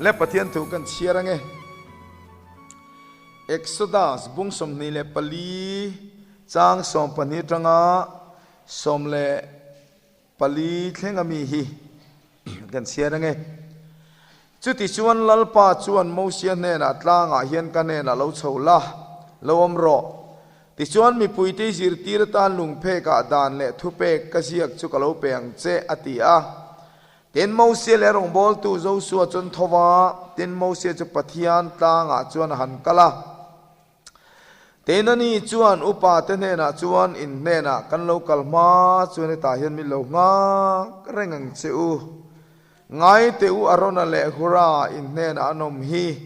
Le Pathian thu kan chhiar ange. Exodus bung 24 chang 12 tanga 14 thleng ami hi kan chhiar ange. Chutichuan Lalpa chuan Mosia hnenah tlangah hian ka hnenah lo chho la, lo awm rawh. Tichuan mipuite i zirtir atan lungphekah dan leh thupek ka ziak chu ka lo pe ang che, a ti a. Tin, Mosia leh a rawngbawltu Josua chu an tho va, tin, Mosia chu Pathian tlangah chuan a han kal a. Tin, ani chuan upate hnenah chuan, In hnenah kan lo kal hma chuan hetah hian min lo nghak reng ang che u. Ngai teh u Arona leh Hura in hnenah an awm hi.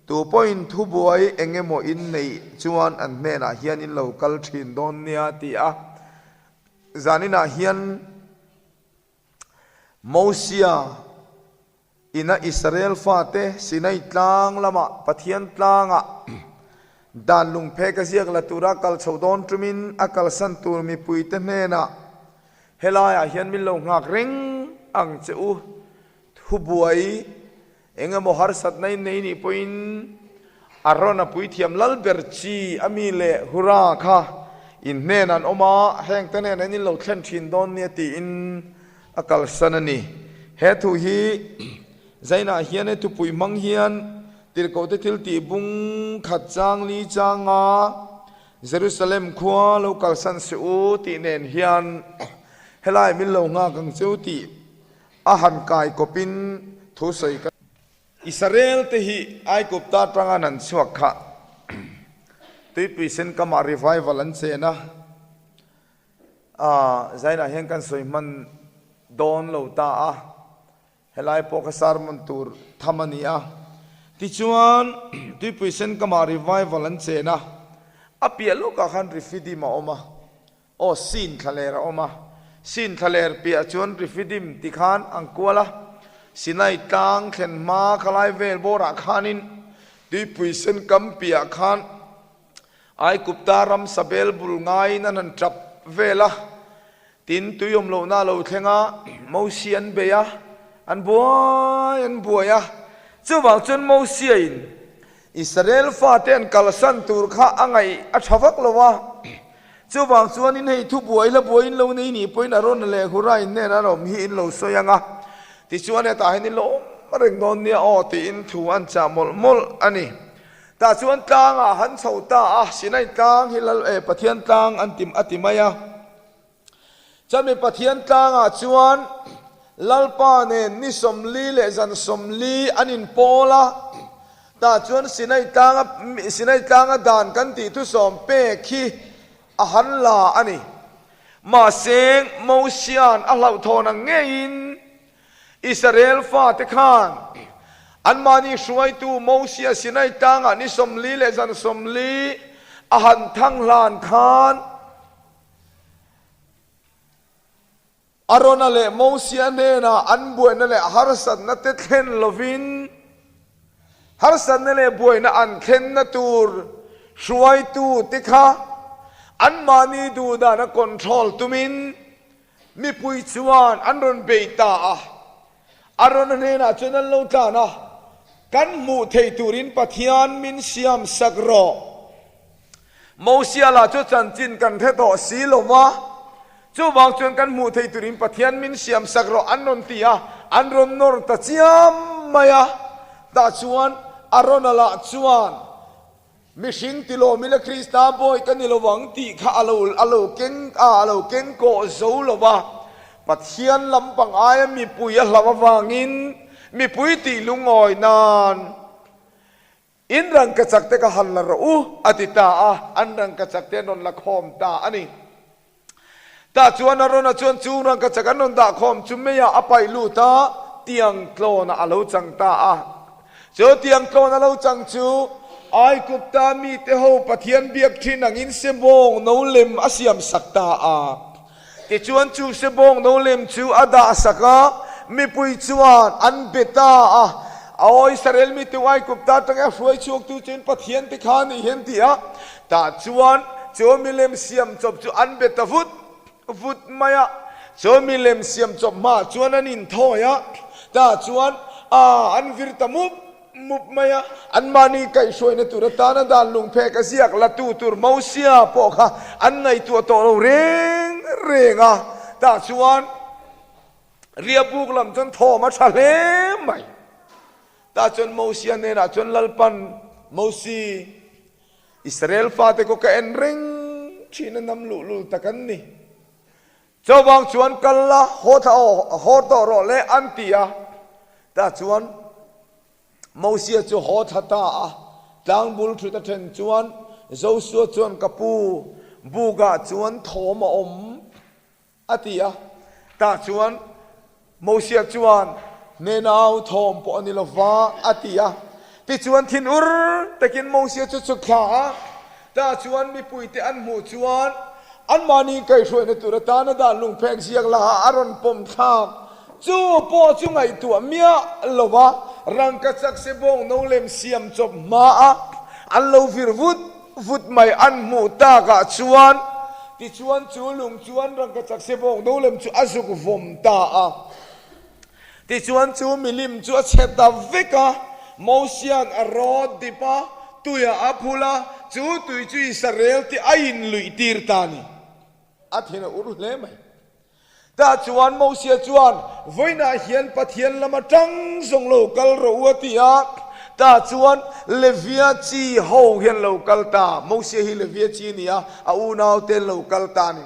Tu pawhin thubuai eng emaw in neih chuan an hnenah hian in lo kal thin dawn nia, ti a. Zaninah hian. Mosia ina Israel fate Sinai tlang lamah Pathian tlangah dan lungphek a ziak la tura kal chho dawn tumin a kalsan tur mipuite hnenah helaiah hian min lo nghak reng ang che u. Thubuai eng emaw harsatna in nei nih pawhin a rawn a puithiam lal ber chi a mi leh hura kha in hnenah an awm a, heng te hnenah in lo thlen thin dawn nia tiin a kalsan a ni. He thu hi Zainah hian he thupui hmang hian tirhkohte thil tih bung khat chang li changa Jerusalem khua lo kalsan suh u tih nen hian helai min lo nghak ang che u tih A han kai kawpin thu sawi ka. Israel te hi Aigupta atanga an han chhuak kha tuipui sen kamah revival an chen a, aah zainah hian kan sawi hman dawn lo ta a, helai pawh kha sermon tur tham a ni a. Tichuan tuipui sen kamah revival an chen a, a piah lawkah khan Refidim a awm a, Aw, Sin thlaler a awm a. Sin thlaler piah chuan Refidim ti khan an kual a. Sinai tlang thlen hma khalai vel bawrah khanin tuipui sen kam piah khan Aigupta ram sabel bul ngaiin an han tap vel a. Tin, tui awm lohna a lo thleng a, Mosia an bei a, an buai an buai a. Chuvang chuan Mosiain Israel fate an kalsan tur kha a ngaih a tha vak lo a, chuvang chuanin hei thu buai hla buai in lo nei nih pawhin Arona leh Hura in hnenah an awm hi in lo sawi ang a, tichuan hetah hian in lo awm reng dawn nia aw tiin thu an chah mawlh mawlh a ni. Tah chuan tlangah han chho ta a, Sinai tlang hi Lal eh Pathian tlang an ti a ti mai a. Chumi Pathian tlangah chuan Lalpa nen ni 40 leh zan 40 an inpawl a, tah chuan Sinai tlanga Sinai tlanga dan kan tih thusawm pek hi a han la a ni. Mahse, Mosia'n a hlauhthawn ang ngeiin Israel fate khan anmahni hruaitu Mosia Sinai tlangah ni 40 leh zan 40 a han thang hlan khan, Arona leh Mosia hnenah an buaina leh harsatna te thlen lovin, harsatna leh buaina an thlenna tur hruaitu te kha anmahni duhdana control tumin mipui chuan an rawn bei ta a. Arona hnenah chuan an lo tlan a, Kan hmuh thei turin Pathian min siam sak rawh. Mosia lah chu chanchin kan hre tawh si lo va, chuvang chuan kan hmuh thei turin Pathian min siam sak rawh an rawn ti a, an rawn nawr ta chiam mai a. Tah chuan Arona lah chuan, Mihring ti lo mila Krista bawi ka ni lo vang tih kha a lo a lo keng a, a lo keng kawh zo lo va. Pathian lampang aia mipui a hlauh avangin mipui tih lungawi nan In rangkachak te ka han la rawh u, a ti ta a, an rangkachak te an rawn la khawm ta a ni. Tah chuan Arona chuan chu rangkachak an rawn dah khawm chu meiah a paih lut a, tiang tlawnah a lo chang ta a. Chu tiang tlawn a lo chang chu Aigupta mite ho Pathian biak thin angin sebawng no lem a siam sak ta a. Tichuan chu sebawng no lem chu a dah sak a, mipui chuan an be ta a. Aw Israel mite Aigupta atanga hruai chhuaktu chuan Pathian te kha a nih hian ti a. Tah chuan chu milem siam chawp chu an be ta vut vut mai a. Chu milem siam chawp hmaah chuan an inthawi a. Tah chuan A, an vir ta mup mup mai a. Anmahni kaihhruaina tur atana dan lungphek a ziak latu tur Mosia pawh kha an ngaihtuah tawh lo reng reng a. Tah chuan riahbuk lam chuan thawm a tha hle mai. Tah chuan Mosia hnenah chuan Lalpan, Mosi, Israel fate khaw ka en reng thin a nam luhlul tak an ni. Chuvang chuan kal la, haw thla aw, haw tawh rawh le an ti a. Tah chuan Mosia chu haw thla ta a, tlangbul thut a then chuan Josua chuan ka pu bukah chuan thawm a awm a ti a. Tah chuan Mosia chuan hnenau thawm pawh a ni lo va a ti a. Tichuan thinur takin Mosia chu chhuk thla a. Tah chuan mipuite an hmuh chuan anmahni kaihhruaina tur atana dan lungphek ziak laha a rawn pawm thlak. Chu pawh chu ngaihtuah miah lo va, rangkachak sebawng no lem siam chawp hmaa an lo vir vut vut mai an hmuh takah chuan tichuan chu lung chuan rangkachak sebawng no lem chu a zuk vawm ta a. Tichuan chu milim chu a chhe ta vek a, Mosia'n a rawt dip a, tuiah a phul a, chu tui chu Israel te a inluih tir ta a ni. A thin a ur hle mai. Tah chuan Mosia chuan, Vawiinah hian Pathian lam atang zawng lo kal rawh u a ti a. Tah chuan Levia chi ho hian lo kal ta. Mosia hi Levia chi a ni a, a unaute an lo kal ta a ni.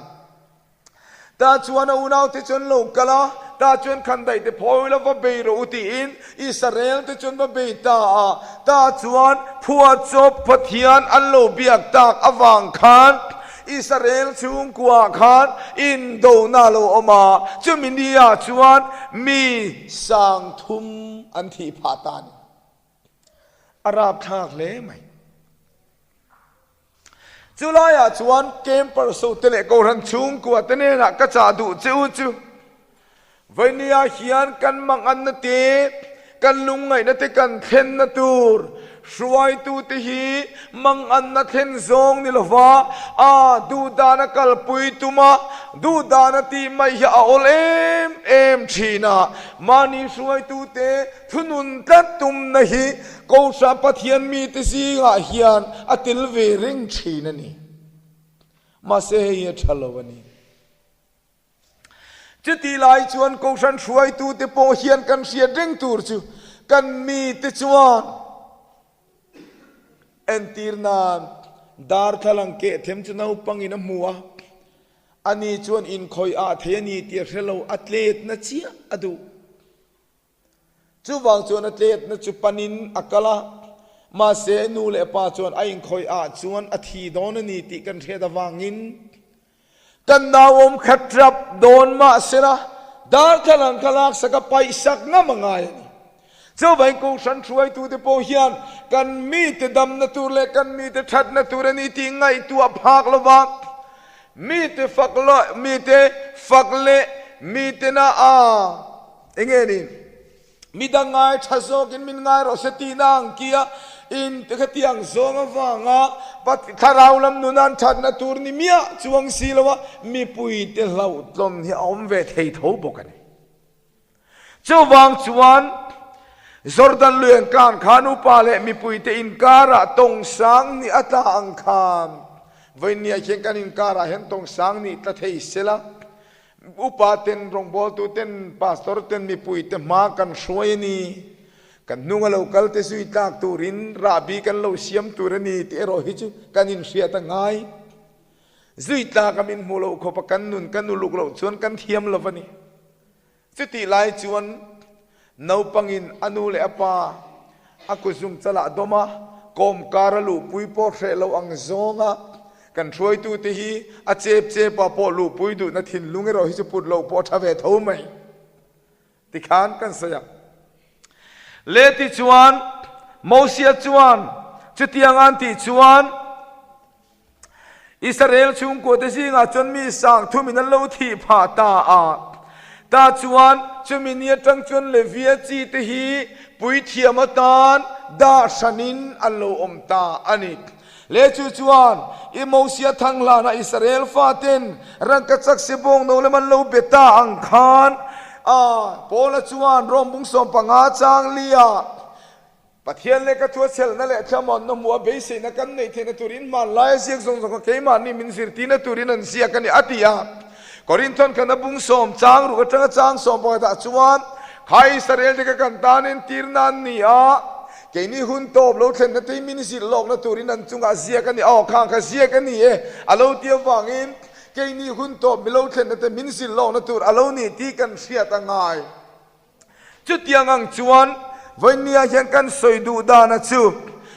Tah chuan a unaute chu an lo kal a, tah chuan khandaih te phawi la va bei rawh u tiin Israel te chuan va bei ta a. Tah chuan phuahchawp Pathian an lo biak tak avang khan Israel chhungkuaah khan indona a lo awm a, chumi niah chuan mi 3000 an thih phah ta a ni. A rapthlak hle mai. Chu laiah chuan campers ho te leh Kohhran chhungkua te hnenah ka chah duh che u chu, Vainia hian kan manganna te, kan lungngaihna te kan thlenna tur hruaitute hi manganna thlen zawng ni lova a duhdana kalpui tuma duhdana tih mai hi a awl em em thin a. Mahni hruaitute thunun tlat tumna hi Kohhran Pathian mite zingah hian a tel ve reng thin a ni. Mahse hei hi a tha lo a ni. Chutih lai chuan Kohhran hruaitute pawh hian kan hriat reng tur chu kan mite chuan entir nan darthlalang keh them chu naupangin a hmu a, ani chuan inkhawih ah thei a ni tih a hre lo, a tletna chiah a duh. Chuvang chuan a tletna chu panin a kal a, mahse nu leh pa chuan a inkhawih ah chuan a thi dawn a ni tih kan hriat avangin kan nauawm khat rap dawn mahsela darthlalang kha laksak a paihsak ngam a ngai a ni. Chuvangin Kohhran hruaitute pawh hian kan mite damna tur leh kan mite thatna tur a ni tih ngaihtuah phak lova mite fak leh mite fak leh mitena a Enge ni? Midang ngai tha zawkin min ngai rawh se tihna ang kia in khatiang zawng avanga thlarau lam nun an thatna tur ni miah chuang si lo a, mipuite hlauhtlawn hi a awm ve thei tho bawk a ni. Chuvang chuan Jordan lui an kan khan upa leh mipuite inkarah tawng sang ni a tla ang khan vawinia hian kan inkarah hian tawng sang ni tla thei sela, Upa ten, rawngbawltu ten, pastor ten mipui te hma kan hruai a ni. Kan hnung a lo kal te zui tlak turin rahbi kan lo siam tur a ni tih erawh hi chu kan inhriat a ngai. Zui tlak a min hmuh loh khawp a kan nun kan uluk loh chuan kan thiam lo a ni. Chutih lai chuan naupangin a nu leh a pa a kuzung chalah dawm a, kawmkar a luhpui pawh hreh lo ang zawnga kan hruaitute hi a chep chepa pawh luhpui duhna thinlung erawh hi chu put loh pawh a tha ve tho mai tikhan kan sawi ang. Le tichuan Mosia chuan chutiang an tih chuan Israel chhungkuate zingah chuan mi 3000 in an lo thih phah ta a. Tah chuan chumi ni atang chuan Levia chi te hi puithiam atan dah hranin an lo awm ta a ni. Le chu chuan i Mosia thang hlana Israel faten rangkachak sebawng no lem an lo be ta ang khan. A, Paula chuan Rom bung 15 chang lia Pathian lehkha thu a chhelhna leh thlamuanna hmuh a beiseina kan neih theihna turin hmanlai a ziak zawng zawng kha keimahni min zirtirna turin an ziak a ni, a ti a. Korinthon khan a bung sawm chang ruk atanga chang sawm pakhatah chuan, Kha Israel te kha kan tan entirna an ni a, keini hun tawp lo thlenna te hi min zilh lawkna turin an chungah ziak a ni. Aw, khang kha ziak a ni e, a lo ti avangin keini hun tawp mi lo thlenna te min zilh lawkna tur a lo ni tih kan hriat a ngai. Chutiang ang chuan vawinia hian kan sawi duh dana chu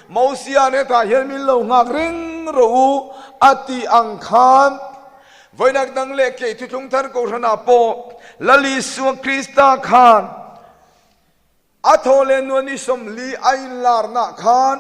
Mosia hetah hian min lo nghak reng rawh u a tih ang khan vawinak dang leh kei thuthlung thar kohhranah pawh Lal Isua Krista khan a thaw leh nuan i 40 a inlarnah khan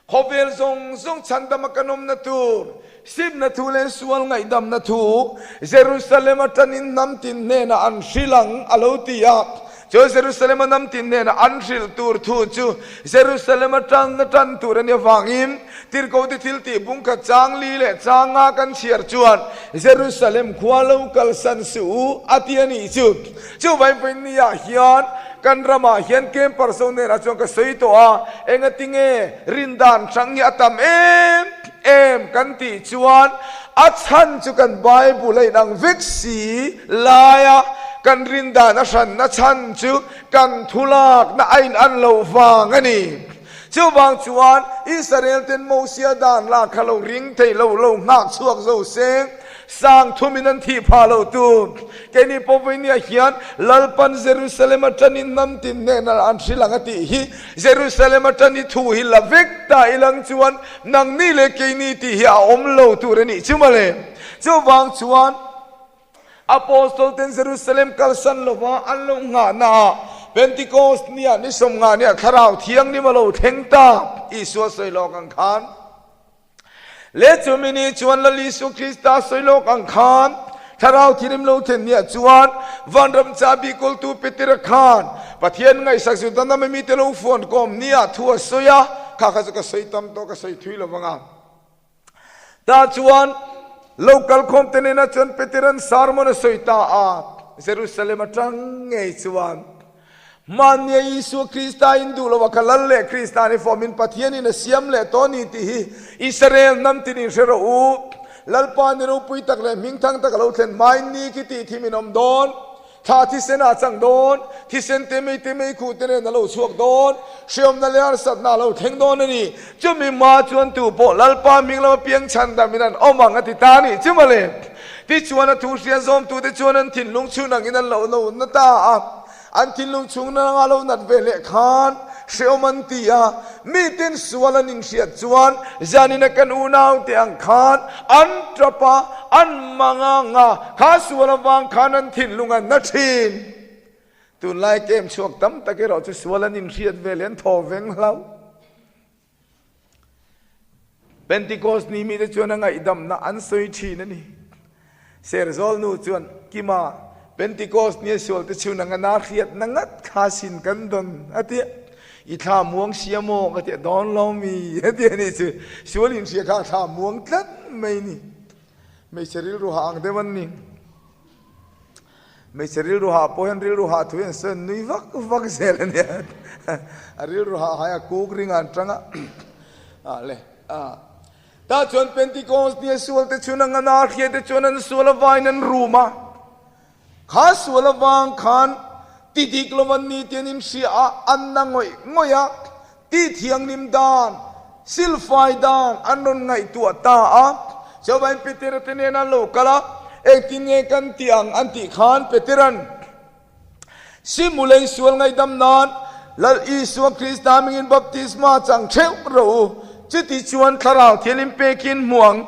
Khawvel zawng zawng chhandama kan awmna tur, simna thu leh sual ngaihdamna thu Jerusalem atangin hnam tin hnenah an hrilh ang, a lo ti a. Chu Jerusalem a hnam tin hnenah an hrilh tur thu chu Jerusalem atang a tan tur a ni avangin Tirhkohte thil tih bungkhat chang li leh chang nga kan chhiar chuan Jerusalem khua lo kalsan suh u a ti a nih chu. Chuvai vawinia hian kan ramah hian camper zo nenah chuan ka sawi tawh a, engatinge rindan hrang hi a tam em em kan tih chuan a chhan chu kan Bible a inang vek si laia kan rindan a hranna chhan chu kan thulakna a inan loh vang a ni. Chuvang chuan Israel ten Mosia dan lak kha lo ring thei lo lo nghak chhuak zo se, sang thumin an thih phah lo tu. Keini pawh vawinia hian Lalpan Jerusalem atangin hnam tin hnenah an hrilh ang a tih hi, Jerusalem atang i thu hi la vek ta ilang chuan nangni leh keini tih hi a awm lo tur a nih chu mawle. Chuvang chuan. Apostol ten Jerusalem kalsan lova an lo nghahna ah Pentecost ni ah ni 50 ni ah Thlarau Thianghlim a lo thleng ta, Isua sawi lawk ang khan. Leh chumi ni chuan Lal Isu Krista sawi lawk ang khan Thlarau Thianghlim lo thlen ni ah chuan vanram chahbi kawltu Petera khan Pathian ngaihsak Juda hnam a mite lo fuan kawm ni ah thu a sawi a, kha kha chu ka sawi tam tawh ka sawi thui lovang a. Tah chuan lo kalkhawm te nena chuan Peteran sermon a sawi ta a, Jerusalem atang ngei chuan hmannia Isua Krista in duh lo a kha Lal leh Krista ni fawmin Pathianin a siam leh tawh a ni tih hi Israel hnam tin in hre rawh u. Lalpa ni ropui tak leh hmingthang tak a lo thlen hmain ni khi tih thim in awm dawn. Thla thisen ah chang dawn, thisen te mei te mei khuh te nen a lo chhuak dawn, hriamna leh harsatna a lo thleng dawn a ni. Chumi hma chuan tu pawh Lalpa hming lama piang chhan dam in an awm ang a ti ta a nih chu mawle. Tichuan a thu hria zawmtute chuan an thinlung chhun angin an lo no na ta a, an thinlung chhung nanga lo nat ve leh khan hreawm an ti a, miten sual an inhriat chuan zanina kan unaute ang khan an tap a, an mang ang a, kha sual avang khan an thinlung an na thin. Tunlai kem chhuak tam tak erawh chu sual an inhriat ve leh an thaw veng hlau. Pentecost ni mite chuan a ngaihdamna an sawi thin a ni. Serzawl nu chuan, Kima, Pentecost nia sualte chhun anga na hriatna ngat kha sin kan dawn, a ti a. I thla muang sia maw? Ka ti a, Dawn lo mi, a ti a nih chu. Sual inhria kha a thla muang tlat mai ni. Hmeichhe rilru hah ang deuh an ni. Hmeichhe rilru hah pawh hian rilru hah thu hian sawi nui vak vak zel a nia. A rilru hah hai a kuk ring an tang a. A le a. Tah chuan Pentecost nia sual te chhun ang a hria te chuan an sual avain an rum a. Kha sual avang khan ti dik lo an ni tih an inhria a, an na ngawih ngawih a. Ti thianghlim dan, silfai dan an rawn ngaihtuah ta a. Chuvain Petera te nen an lo kal a, Engtin nge kan ti ang an tih khan Petera'n Simulei sual ngaihdam nan Lal Isua Krista hmingin baptisma chang theuh rawh u. Chuti chuan Thlarau Thianghlim pekin hmu ang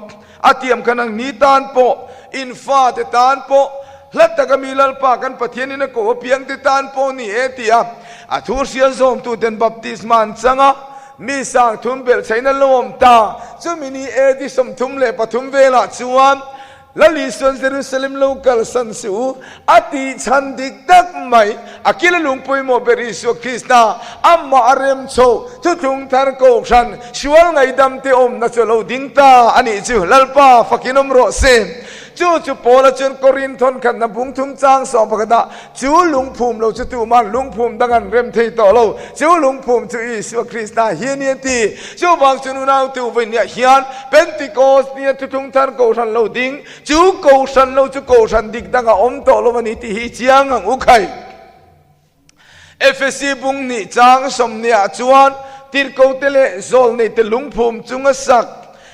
a tiam khan ang ni tan pawh, in fate tan pawh, hla taka mi Lalpa kan Pathianin a koh apiangte tan pawh ni e ti a, a thu hrial zawmtuten baptisma an chang a, mi 3000 belhchhein an lo awm ta. Chumi ni AD 33 velah chuan Lal Isuan Jerusalem lo kalsan suh u, a tih chhan dik tak mai, a kil a lung pawimawh ber Isua Krista, amah a rem chho, thuthlung thar kohhran, sual ngaihdam te awmna chu a lo ding ta a nih chu. Lalpa fakin awm rawh se. Chu chu Paula chuan Korinth thawnkhatna bung thum chang 11ah, Chu lungphum lo chu tuman lungphum dang an rem thei tawh lo, chu lungphum chu Isua Krista hi a ni a ti. Chuvang chuan unautu vawinia hian Pentecost nia thuthlung thar kohhran lo ding, chu kohhran lo chu kohhran dik dang a awm tawh lo a ni tih hi i chiang ang u khai. Efesi bung hnih chang 20ah chuan tirhkote leh zawlneite lungphum chunga sak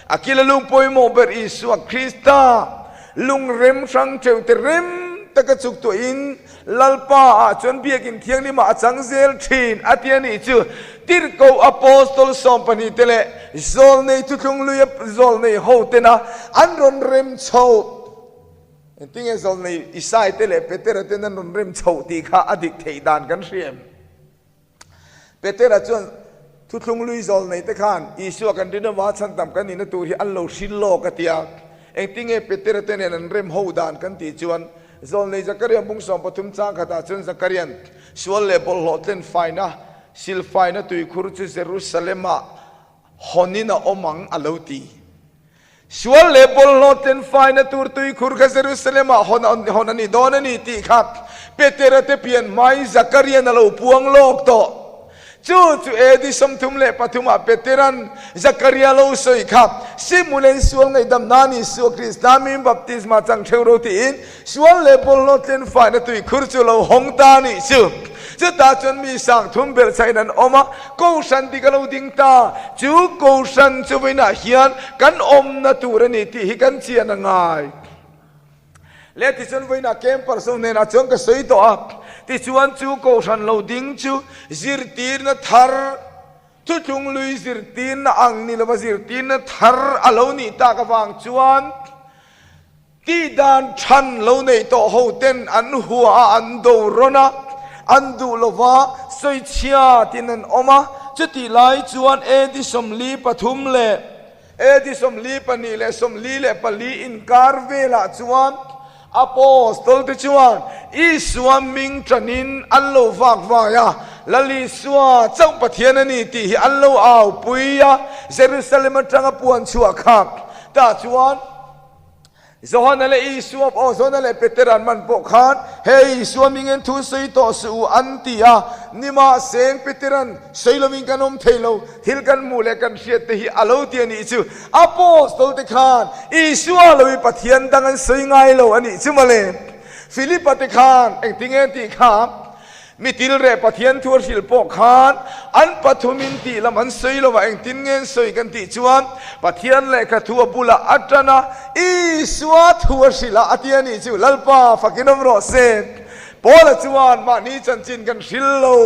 a kila lung pawimawh ber Isua Krista lungrem hrang theuhte rem taka chuk tuahin Lalpa ah chuan biakin thianghlimah a chang zel thin a ti a nih chu. Tirhko Apostol 12 te leh zawlnei thuthlung luia zawlnei hotena an rawn rem chhoh. Engtinge zawlnei Isai te leh Petera ten an rawn rem chhoh tih kha a dik theih dan kan hria em? Petera chuan thuthlung lui zawlnei te khan Isua kan rin avanga chhan tam kan nihna tur hi an lo hrilh lawk a ti a. Engtinge Petera te nen an rem ho dan kan tih chuan zawlnei Zakaria bung 13 chang khatah chuan Zakarian sual leh bawlhhlawh tlen faina silfaina tuikhur chu Jerusalem-ah Hawnin a awm ang a lo ti. Sual leh bawlhhlawh tlen faina tur tuikhur kha Jerusalem-ah hawn a ni dawn a ni tih kha Petera te pian hmain Zakarian a lo puang lawk tawh. Chu chu AD 33 ah Petera'n Zakaria lo sawi kha Simulen sual ngaihdam nan Isua Krista min baptisma chang theuh ro tiin Sual leh bawlhhlawh tlen faina tuikhur chu lo hawng ta a nih chu. Chutah chuan mi sang thum belh chhain an awm a, Kohhran dik a lo ding ta. Chu Kohhran chu vawiinah hian kan awmna tur a ni tih hi kan chian a ngai. Le tichuan vawiinah campers ho hnenah chuan ka sawi tawh a, tichuan chu Kohhran lo ding chu zirtirna thar, thuthlung lui zirtirna ang ni lova zirtirna thar a lo nih tak avang chuan, Tih dan than lo neih tawh ho ten an hua a, an do rawn a, an duh lo va, sawichhia tin an awm a. Chutih lai chuan AD 43 leh AD 42 leh 44 inkar velah chuan Apostol te chuan Isua hming tanin an lo vak vai a, Lal Isua chauh Pathian a ni tih hi an lo aupui a, Jerusalem atanga puan chhuah khak tah chuan Johana leh Isua aw Johana leh Petera an man pawh khan, Hei Isua mingin thu sawi tawh suh u an ti a, nimahseng Petera'n sawi lovin kan awm thei lo, thil kan hmuh leh kan hriat te hi a lo ti a nih chu. Apostol te khan Isua lo i Pathian dang an sawi ngai lo a nih chu mawle. Philipa te khan engtinge tih kha? Mi tilreh Pathian thu a hrilh pawh khan an pathumin tih lam an sawi lo a, engtin nge an sawi kan tih chuan Pathian lehkha thu a bulah a tan a, Isua thu a hrilh a, a ti a nih chu, Lalpa fakin awm rawh se. Paula chuan mahni chanchin kan hrilh lo,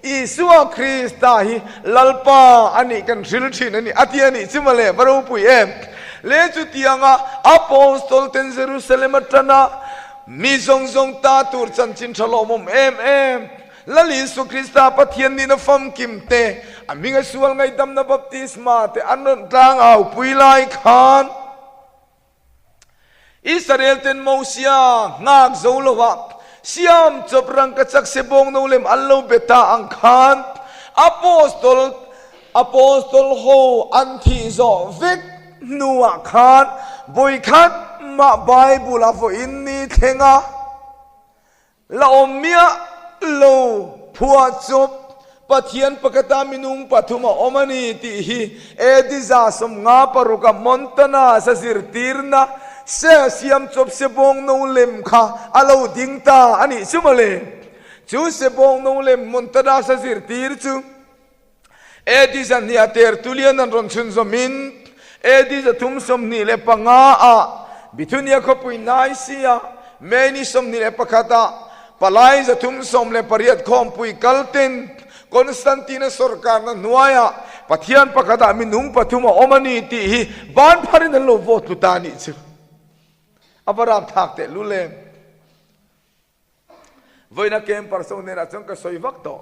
Isua Krista hi Lalpa a nih kan hrilh thin a ni, a ti a nih chu mawle, va ropui em. Le chutianga Apostol ten Jerusalem a tan a, Mi zawng zawng ta tur chanchin tha lawmawm em em, Lal Isu Krista Pathian nihna famkim te, a hminga sual ngaihdamna baptisma te an rawn tlang au pui lai khan, Israel ten Mosia nghak zo lova siam chawp rangkachak sebawng no lem an lo be ta ang khan, Apostol Apostol ho an thih zawh vek hnuah khan vawikhat mah Bible a vawiin ni thleng a, la awm miah lo phuah chawp Pathian pakhata minung pathum a awm a ni tih hi AD 56 a Montana sa zirtirna se siam chawp sebawng no lem kha a lo ding ta a nih chu mawle. Chu sebawng no lem Montana sa zirtir chu AD 200 ah Tertullian an rawn chhunzawmin AD 325 ah Bithunia khawpui Nicaea May ni 21 ah palai 318 khawmpui kalten Constantine-a sawrkarna hnuaiah Pathian pakhatah minung pathum a awm a ni tih hi ban pharin an lo vote tlu ta a nih chu. A va rapthlak tehlul em! Vawiina campers ho hnenah chuan ka sawi vak tawh.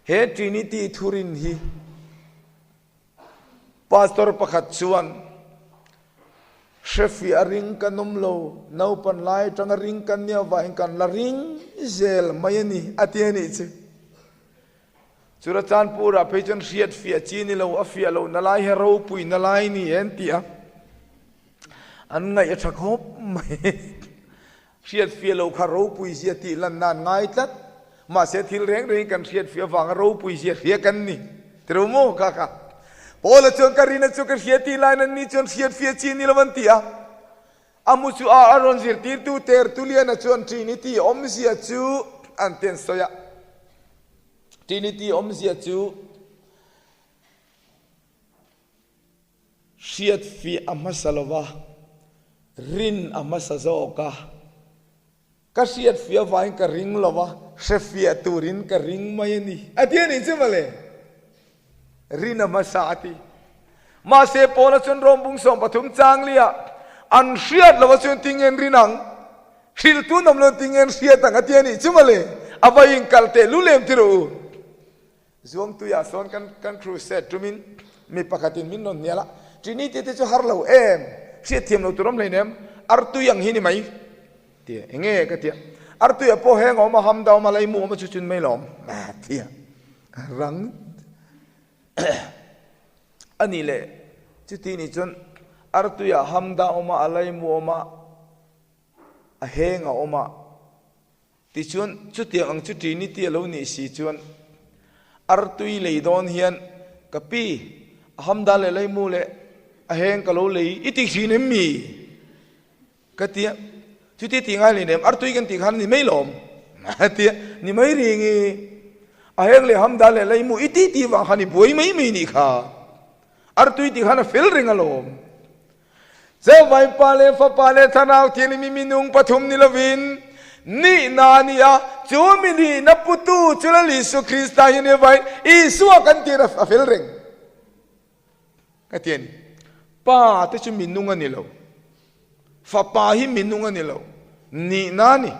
He Trinity thurin hi Pastor pakhat chuan hrefiah a ring kan awm lo, naupan lai atanga ring kan nia vangin kan la ring zel mai a ni a ti a nih chu. Churachandpur-ah phei chuan hriat fiah chi ni lo, a fiah lohna lai hi a ropuina lai ni e an ti a. An ngaih a tha khawp mai. Hriatfiah lo kha ropui zia tih lanna an ngai tlat. Mahse thil reng rengin kan hriatfiah avanga ropui zia hria kan ni. Tirau maw kha kha? Paula chuan ka rina chu ka hria tih laiin anni chuan hriatfiah chi ni lo an ti a. A mu chu a a rawn zirtirtu Tertullian-a chuan Trinity awmzia chu an ti an sawi a. Trinity awmzia chu Hriatfiah a hmasa lo va, rin a hmasa zawk a. Ka hriatfiah avangin ka ring lo va, hrefiah turin ka ring mai a ni, a ti a nih chu mawle. Rin a hmasa a ti. Mahse, Paula chuan Rom bung 13 changlia an hriat lo va chuan tinge an rin ang? Hrilh tu nawm lo tinge an hriat ang a ti a nih chu mawle. A va inkal teh lulem ti rawh u. Zuangtuiah sawn kan kan crusade tumin mi pakhatin min rawn hnial a, Trinity te chu har lo em? Hriatthiam lo tur awm hlei nem, artui ang hi ni mai tia enge ka tia, artuiah pawh heng a awm a, hamda a awm a, leimu a awm a chu chun mai lo awm tia rang a ni leh chuti ni chuan artuiah hamda a awm a, a leimu a awm a, a heng a awm a. Tichuan, chutiang ang chu Trinity a lo nih si chuan, artui lei dawn hian ka pi, a hamda leh leimu leh a heng ka lo lei i ti thin em mi? Ka ti a, chuti ti ngai lei nem, artui kan tih khan a ni mai lawm a ti a, ni mai ring i, a heng leh hamda leh leimu i ti tih vang khan i buai mai mai nih kha, artui tih khan a fel reng alawm. Cheuvain Pa leh Fapa leh Thlarau Thianghlim hi minung pathum ni lovin nihna a ni a, chu mi nihna putu chu Lal Isu Krista hi a ni avain Isua kan tir a fel reng ka ti a ni. Pa te chu minung a ni lo, Fapa hi minung a ni lo, nihna a ni.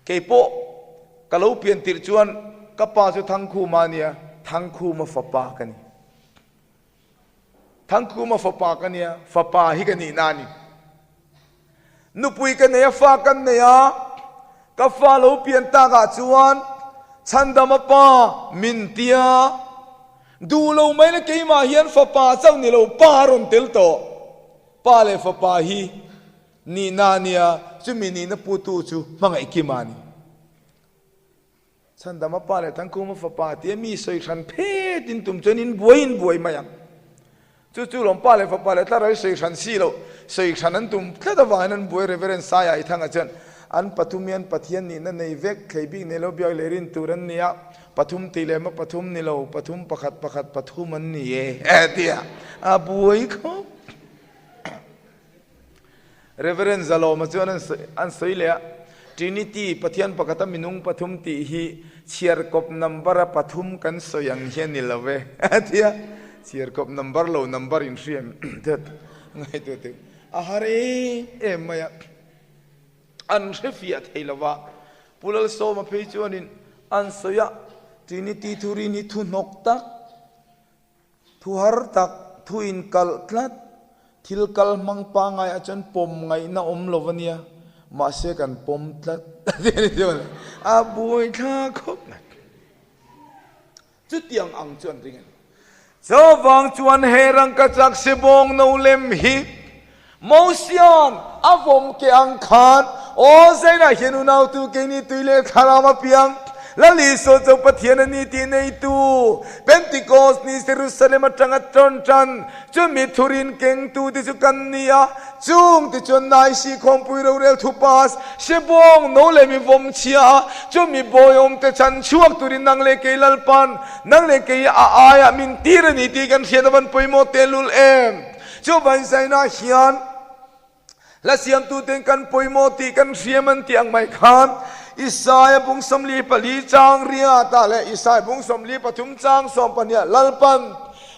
Kei pawh ka lo pian tirh chuan ka pa chu Thangkhuma a nia, Thangkhuma fapa ka ni. Thangkhuma fapa ka nia, fapa hi ka nihna a ni. Nupui ka nei a, fa kan nei a, ka fa lo pian takah chuan Chhandama pa min tia, duh lo mai na keimah hian fapa chauh ni lo pa a rawn tel tawh. Pa leh fapa hi Nihna a nia, chumi nihna putu chu hmangaih Kima a ni. Chhandama pa leh Thangkhuma fapa tia mi sawi hran phet in tum chuan in buai in buai mai ang. Chu chu lawm pa leh fapa leh tlarai sawi hran si loh, sawi hran an tum tlat avangin an buai Reverend Saia i Thanga chuan an pathum hian Pathian nihna nei vek, thlei bik nei lo biak leh rin tur an ni a, pathum tih leh maw pathum ni lo, pathum pakhat pakhat pathum an ni e tia a buai khawp. Reverend Zalawma chuan an sawi leh a, Trinity, Pathian pakhata minung pathum tih hi chhiarkawp number a pathum kan sawi ang hi a ni lo ve a ti a, chhiarkawp number lo number in hriam that ngaihtuah teh a har em em mai a, an hrefiah thei lo va, Pu Lalsawma phei chuanin an sawi a, Trinity thurin hi thu hnawk tak, Thu har tak, thu inkalh tlat, thil kal hmang pangai ah chuan pawm ngaihna awm lo a nia, mahse kan pawm tlat a buai thla khawp mai. Chutiang ang chu an ring a ni. Chuvang chuan he rangkachak sibawng no lem hi Mosia'n a vawm ke ang khan, Aw Zainah hian unautu keini tui leh thlarau a piang, Lal Isua chu Pathian a ni tih neitu, Pentecost ni Jerusalem atanga tawn tan, chumi thurin kengtu te chu kan ni a, chung te chuan Naisi khawmpui rorel thupas, Sebawng no leh mi vawm chhia a, chumi bawiawm te chhan chhuak turin nang leh kei Lalpan, nang leh kei a aiah min tir a ni tih kan hriat avan pawimawh tehlul em? Chu vanzaina hian hla siamtuten kan pawimawh tih kan hriam an tih ang mai khan Isaia bung 44 chang riatah leh Isaia bung 43 chang 12 Lalpan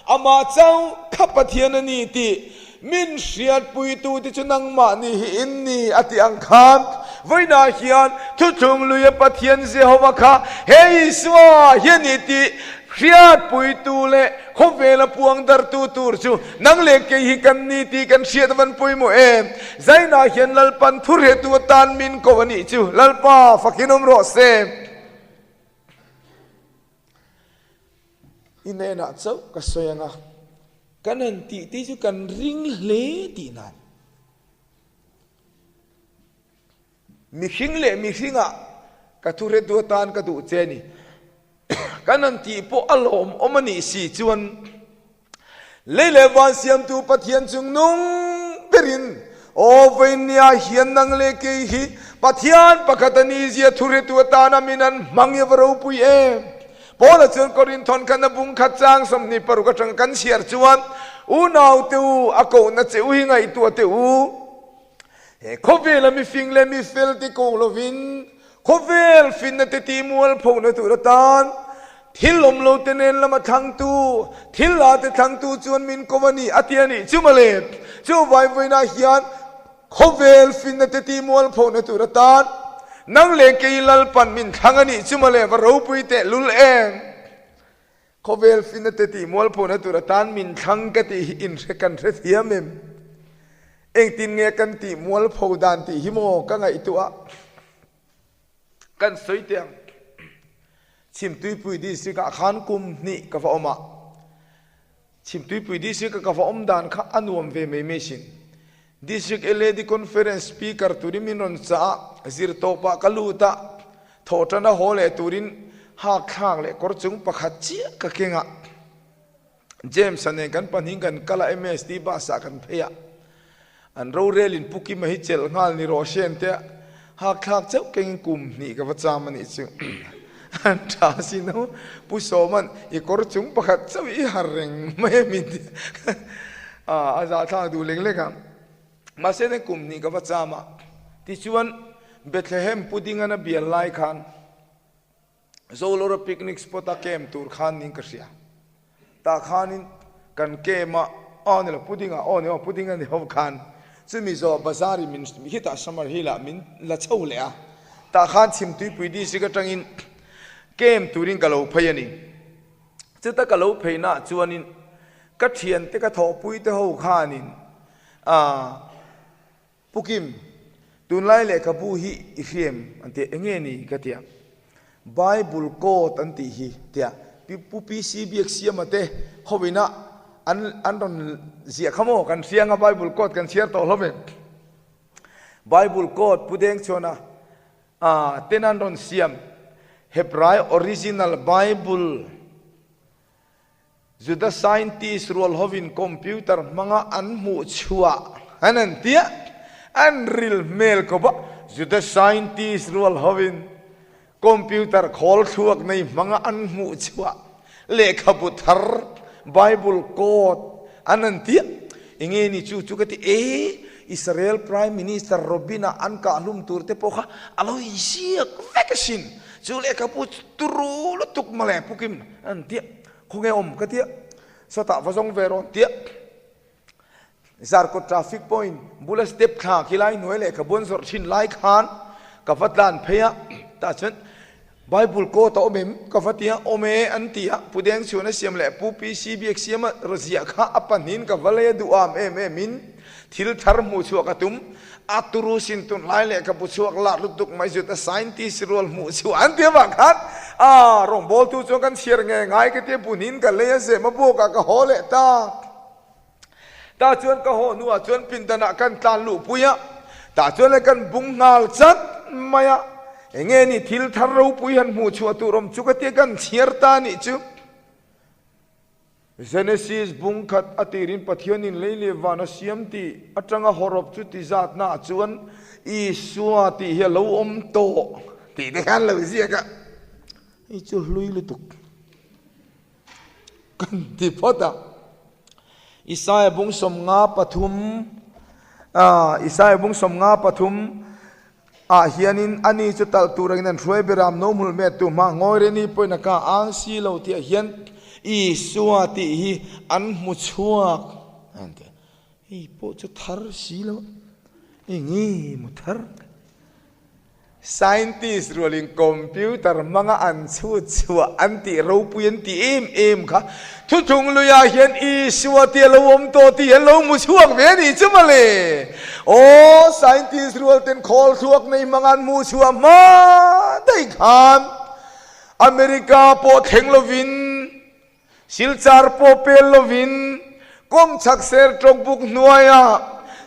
amah chauh kha Pathian a ni tih min hriatpuitute chu nangmahni hi in ni a tih ang khan vawiinah hian thuthlung luia Pathian Jehova kha he Isua hi a ni tih hriatpuitu leh Khawvela puang dartu tur chu nang leh kei hi kan ni tih kan hriat avan pawimawh em? Zainah hian Lalpan thurhetu atan min ko a nih chu Lalpa fakin awm rawh se. I hnenah chauh ka sawi ang a. Kan han tih te chu kan ring hle tih nan. Mihring leh mihringah ka thu hretu atan ka duh che a ni. Kan han tih pawh a lawmawm a nih si chuan lei leh van siamtu Pathian chung nung berin aw veinia hian nang leh kei hi Pathian pakhat a ni zia thu hretu atana min an hmang i va ropui em. Paula chuan Korinthon khan a bung khat chang 26 atanga kan chhiar chuan unaute u a kohna che u hi ngaihtuah teh u. He khawvela mifing leh mifel te ko lovin khawvel finna te tih mualphona tur atan thil awm lo te nen lama thlangtu, thil la te thlangtu chuan min ko a ni a ti a nih chu mawle. Chu vaivawiinah hian khawvel finna te tih mualphona tur atan nang leh kei Lalpan min thlang a nih chu mawle va ropui teh lul em. Khawvel finna te tih mualphona tur atan min thlang ka tih hi inhre kan hre thiam em? Engtin nge kan tih mualpho dan tih hi maw ka ngaihtuah kan sawi teh ang. Chhimtuipui District ah khan kum hnih ka va awm a, Chhimtuipui District a ka va awm dan kha a nuam ve mai mai sin. District LAD Conference Speaker turin min rawn chah a, zirtawpah ka lut a, thawhṭana haw leh turin hakthlak leh kawr chung pakhat chiah ka keng a. James-a nen kan pahnih kan kal a, MST bus-ah kan phei a, an rorelin Pu Kima hi chelh nghal ni rawh hrian te hakthlak chauh kengin kum hnih ka va cham a nih chu. An tha sin ho, Pu Sawma'n i kawr chung pakhat chauh i har reng mai a min ti a, a zahthlak duh lek lek a. Mahse nen kum hnih ka va cham a, tichuan Bethlehem Pudingan a bial lai khan, Zolora picnic spot a camp tur khan ning ka hria. Tah khanin kan camp a, aw ni lo pudding ah aw ni aw pudding a ni ho khan chumi zawh bazar in min hitah summer hill ah min la chho leh a. Tah khan Chhimtuipui district atangin camp turin ka lo phei a ni. Chuta ka lo phei naah chuanin ka thiante ka thawhpui te ho khanin ah Pu Kim, tunlai lehkhabu hi i hriam an tia, enge ni ka tia, Bible code an tih hi tia, Pu PC Biaksiama te ho ina an an rawn ziah kha maw kan hria anga Bible code kan chhiar tawh hlawm em? Bible code Pu Dengchhuana ten an rawn siam Hebrai original Bible Juda scientist rual hovin computer hmanga an hmuh chhuah an an tia, an ril hmel khawp a, Juda scientist rual hovin computer khawl thluak nei hmanga an hmuh chhuah lehkhabu thar Bible code an an tia, enge ni chu chu ka ti e, Israel Prime Minister Robin-a an kah hlum tur te pawh kha a lo inziak vek asin, chu lehkhabu chu turu lutuk mawle pukim an tia. Khawnge awm ka tia, sawtah va zawng ve rawn tia. Zarkawt traffic point bula step thla khi lai hnuai lehkha buan zawrh thin lai khan ka va tlan phei a, tah chuan Bible code a awm em ka va tia, awm e an ti a, Pu Dengchhuan a siam leh Pu PC Biak siam a rawziah kha a pahnihin ka va lei a duham em em in thil thar hmuh chhuah ka tum. A turu sin tunlai lehkhabu chhuak lar lutuk mai zut a scientist rual hmuh chhuah an ti avang khan a rawngbawltu chuan kan chhiar nge ngai ka tia bunin ka lei a zem a buakah ka haw leh ta. Tah chuan ka haw hnuah chuan pindanah kan tlan luhpui a, tah chuan le kan bung nghal chat mai a, enge ni thil thar ropui han hmuh chhuah tur awm chu ka tia kan chhiar ta nih chu. Genesis bung khat a tirin Pathianin lei leh van a siam tih atanga hawrawp chu ti zatnaah chuan Isua tih hi a lo awm tawh tih te khan lo ziak a, hei chu hlui lutuk kan ti phawt a. Isaia bung 53, Isaia bung 53 ah hianin ani chu talh tur angin an hruai ber a, no hmul met tu hma ngawi reng ni pawhin a ka ang si lo tih ah hian Isua tih hi an hmu chhuak an ti a, hei pawh chu thar si lo eng nge maw thar? Scientist rualin computer hmanga an chhut chhuah an tih ropui an tih em em kha Thuthlung luiah hian Isua tih a lo awm tawh tih an lo hmu chhuak ve a nih chu mawle. Aw, scientist rual ten khawl thluak nei hmanga an hmuh chhuah hma daih khan America pawh thleng lovin, Silchar pawh pel lovin. Kawngchhak ser tawk buk hnuaia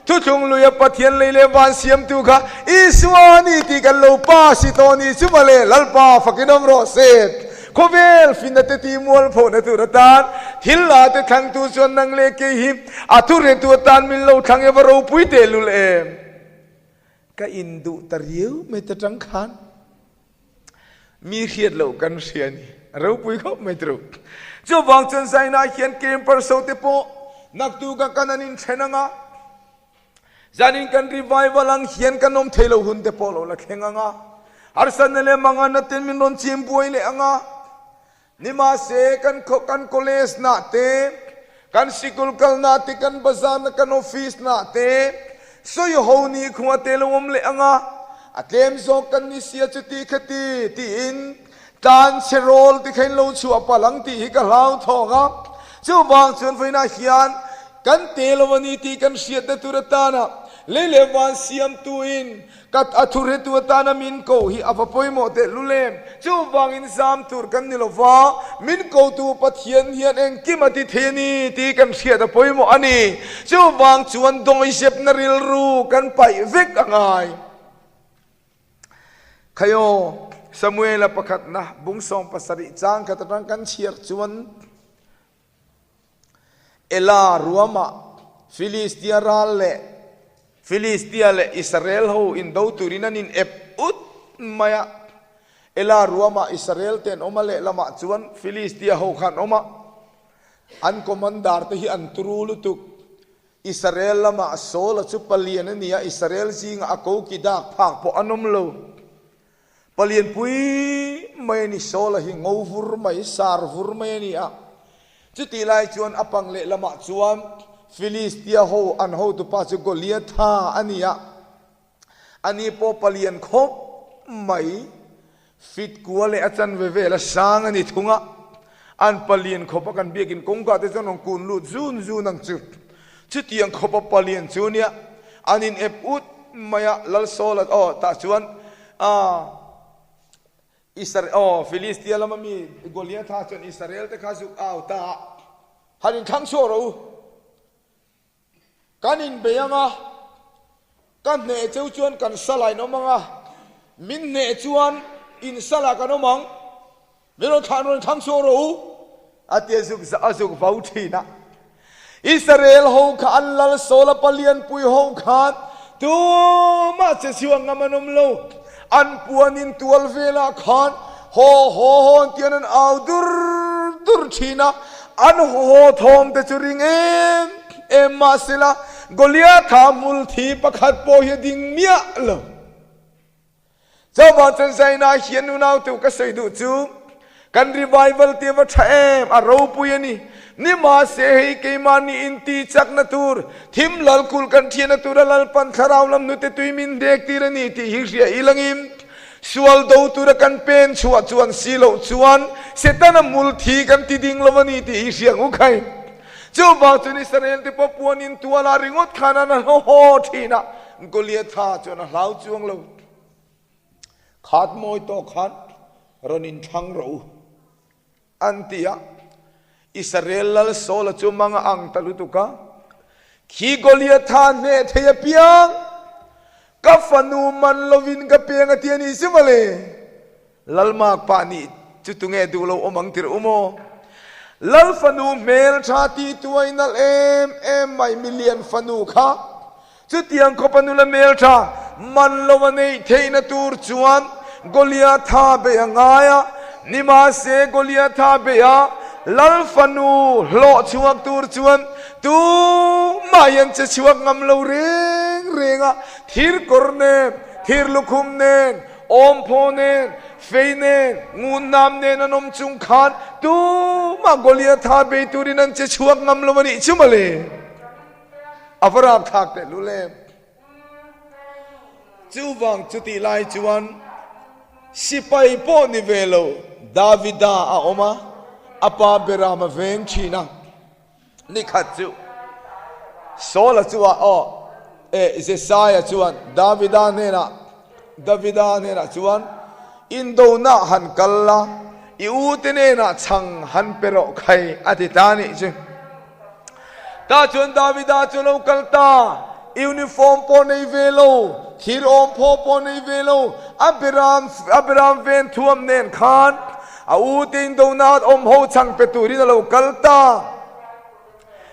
thuthlung luia Pathian lei leh van siamtu kha Isua a ni tih kan lo pass i tawh ni chu mawle, Lalpa fakin awm rawh se. Khawvel finna te tih mualphawhna tur atan thil la te thlangtu chuan nang leh kei hi a thuretu atan min lo thlang e va ropui tehlul em. Ka induh ta riau mai ta tang khan. Mi hriat loh kan hria a ni. A ropui khawp mai turu. Chuvang chuan Zaina hian camper so te pawh naktuk ah kan an inthen ang a, zanin kan revival ang hian kan awm thei lo hun te pawh lo la thleng ang a, harsatna leh manganna ten min rawn chim buai leh ang a, nimahse kan kan college nah te, kan sikul kalna te, kan bazar na, kan office nah te sawi ho ni khua te lo awm leh ang a, a tlem zawk kan ni sia chuti khati tiin tlan chhe rawl ti kha in lo chhuah palh ang tih hi ka hlauthawng a. Chuvang chuan vawiinah hian kan te lo a ni tih kan hriatna tur atana lei leh van siamtuin Ka a thuhretu atana min ko hi a va pawimawh teh lul em? Chuvangin zam tur kan ni lo va, min kotu Pathian hian engkim a ti thei a ni tih kan hriat a pawimawh a ni. Chuvang chuan dawngzepna rilru kan paih vek a ngai. Khaio, Samuela pakhatna bung 70 chang khat atang kan chhiar chuan, Ela ruamah Filistia ral leh Filistia leh Israel ho indo turin an in ep ut mai a. Ela ruamah Israel te an awm a, lehlamah chuan Filistia ho kha an awm a. An commander te hi an turu lutuk. Israel lamah Saul-a chu palian a ni a, Israel zingah a koki dak phak pawh an awm lo. Palian pui mai a ni, Saul-a hi ngo vur mai, sar vur mai a ni a. Chutih lai chuan a pang lehlamah chuan Filistia ho an hotupa chu Goliatha a ni a. Ani pawh palian khawp mai, fit kua leh a chanve vel a sang a ni thung a. An palian khawpa kan biakin kawngka te chuan rawn kun lut zun zun ang chu. Chutiang khawpa palian chu nia an in ep ut mai a, Lal Saul-a aw tah chuan ah Isar aw Filistia lama mi Goliatha chuan Israel te kha zuk au ta a, han inthlang chhuak rawh u, kan inbei ang a, ka hneh cheu chuan kan sala in awm ang a, min hneh chuan in sala kan awm ang. Mi rawn thlah rawn thlang chhuak rawh u, a ti a zuk a zuk vo thin a. Israel ho kha an lal Saul a palianpui ho khan tumah che chhuak ngam an awm lo. An puan in tual velah khan haw haw haw an tian an au dur dur thin a. An haw thawm te chu ring em em mahsela Goliatha hmulthi pakhat pawh hi a ding miah lo. Chauva chuan Zaina hian nunau teuh ka sawi duh chu kan revival te va tha em a ropui a ni. Nimahse hei keimahni inti chakna tur, thim lal kulh kan thianna tura Lalpan thlarau lam hnute tui min hnek tir a ni tih hi hria ilangin sual do tura kan pen chhuah chuan si loh chuan Setana mul thi kan ti ding lo a ni tih hi hria ngu khai. Chuvang chuan Israel te pawh puanin tualah ringawt khan an haw haw thin a, Goliatha chuan a hlau chuang lo. Khat mawi tawk khan rawn inthlang rawh u, an ti a. Israel lal Saula chu mang a ang ta lutuk a, Khi Goliatha hneh thei apiang, ka fanu man lovin ka peng a ti a ni si mawle. Lalmak pah nih chu tunge duh lo awm ang tirh u maw? Lal fanu hmel tha ti tuai nalh em em mai milian fanu kha chutiang khawpa nula hmel tha man lo a neih theihna tur chuan Goliatha bei a ngai a, nimahse Goliatha bei a Lal fanu hlawh chhuak tur chuan tumah hian che chhuak ngam lo reng reng a, thir kawr nen, thir lukhum nen, Awmphaw nen, fei nen, ngun nam nen an awm chung khan tumah Goliatha bei turin an che chhuak ngam lo a nih chu mawle. A va rapthlak teh lul em. Chuvang chutih lai chuan sipai pawh ni ve lo Davida a awm a, a pa Beram a veng thin a. Nikhat chu Saula chua aw eh Jesaia chuan Davida hnenah Davida hnenah chuan Indona han kal la, i ute hnenah chhang han pe rawh khai a ti ta nih chu. Tah chuan Davida chu a lo kal ta, uniform pawh nei ve lo, thir awm phaw pawh nei ve lo, a beram a beram ven thuam nen khan a u te indona awm ho chhang pe turin a lo kal ta.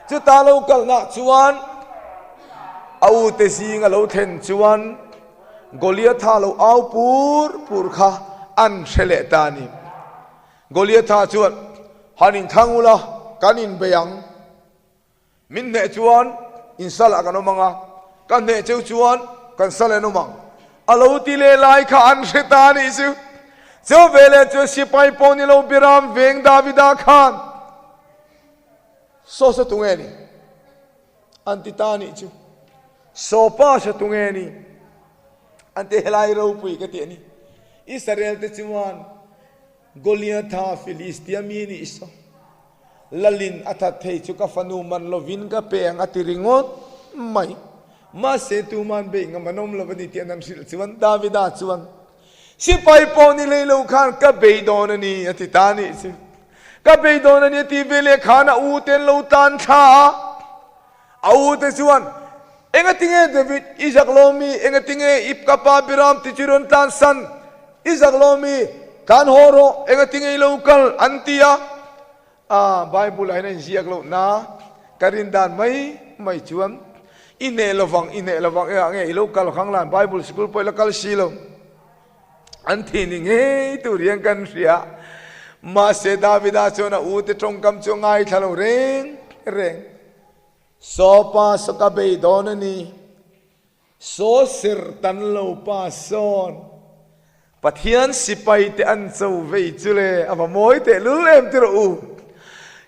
Chuta lo kalnah chuan a u te zing a lo thlen chuan Goliatha lo au pur pur kha an hre leh ta a ni. Goliatha chuan, Han inthlang ula, kan inbei ang. Min hneh chuan in salah kan awm ang a, ka hneh cheu chuan kan sal en awm ang. A lo ti leh lai kha an hre ta a nih chu. Chu veleh chuan sipai pawh ni lo Biram veng Davida khan Saw sa tunge ni? An ti ta a nih chu. Saw pa sa tunge ni? An ti helai ropui ka ti a ni. Israel te chuan Goliatha Filistia mi nih saw Lalin a that thei chu ka fanu man lovin ka pe ang a ti ringawt mai. Mahse tuman beih ngam an awm lo a ni tih an han hrilh chuan Davida chuan Sipai pawh ni hlei lo khan ka bei dawn a ni a ti ta a nih chu. Ka bei dawn a ni a ti ve leh khan a u te an lo tan thla a. A u te chuan, Engatinge David, i zak lo mi? Engatinge i ka pa Biram ti chu rawn tlan san? I zak lo mi? Tlan haw rawh, engatinge i lo kal? an ti a. A, Bible ah hian a inziak loh na, ka rin dan mai mai chuan, I hneh lovang, i hneh lovang, engah nge i lo kal khang lan Bible sikul pawh i la kal si lo. An thi ni ngei tur hian kan hria. Mahse Davida chuan a ute tawngkam chu a ngaithla lo reng reng. Saw pa saw ka bei dawn a ni. Saw sir tan lo pa sawn. Pathian sipai te an cho vei chu le a va mawi teh lul em ti rawh u.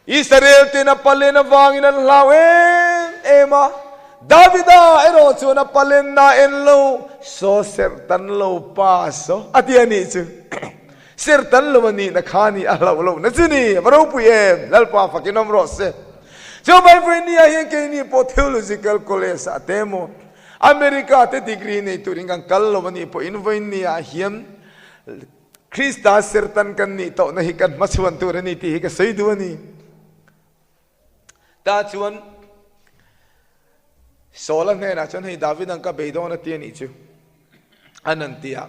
Israel ten a palen avangin an hlau em em a, Davida erawh chuan a palen na en lo, Saw serh tan lo pa saw a ti a nih chu. Serh tan lo a nihna kha ni a hlauh lohna chu ni, a va ropui em, Lalpa fakin awm rawh se. Chu Bible nia hian keini pawh Theological College ah te emaw America te degree nei turin kan kal lo a nih pawhin vawiin nia hian Krista sertan kan nih tawhna hi kan hmachhuan tur a ni tih hi ka sawi duh a ni. Tah chuan Saula hnenah chuan hei Davida'n ka bei dawn a ti a nih chu an an ti a.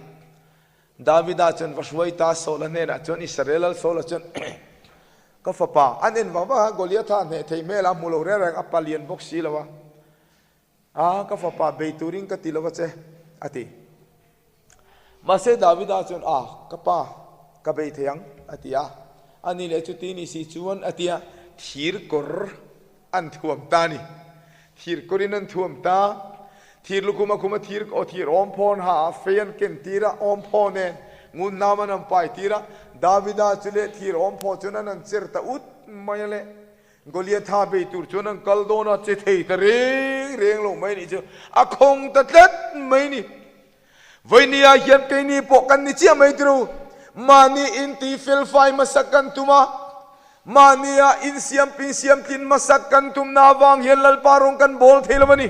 Davida chuan va hruai ta Saula hnenah chuan Israel lal Saula chuan ka fapa an en vang vang a Goliatha hneh thei hmel a hmu lo reng reng a palian bawk si lo a. A, ka fapa bei turin ka ti lo va che, a ti. Mahse Davida chuan, A, ka pa, ka bei thei ang, a ti a. Ani leh chuti ni si chuan, a ti a, thir kawr an thuam ta a ni. Thir kawrin an thuam ta. Thir lukhum a khum a, thir aw thir awm phawn ha a, fei an ken tir a, awm phaw nen ngun nam an han pai tir a. Davida chu leh thir awm phaw chuan an han cher ta ut mai a le. Goliatha bei tur chuan an kal dawn a, che thei ta reng reng lo mai nih chu a khawng ta tlat mai ni. Vawinia hian keini pawh kan ni chiah mai tiro, mahni inti felfai hmasak kan tum a, mahnia insiam insiam tlin hmasak kan tumna avang hian Lalpa rawng kan bawl thei lo a ni.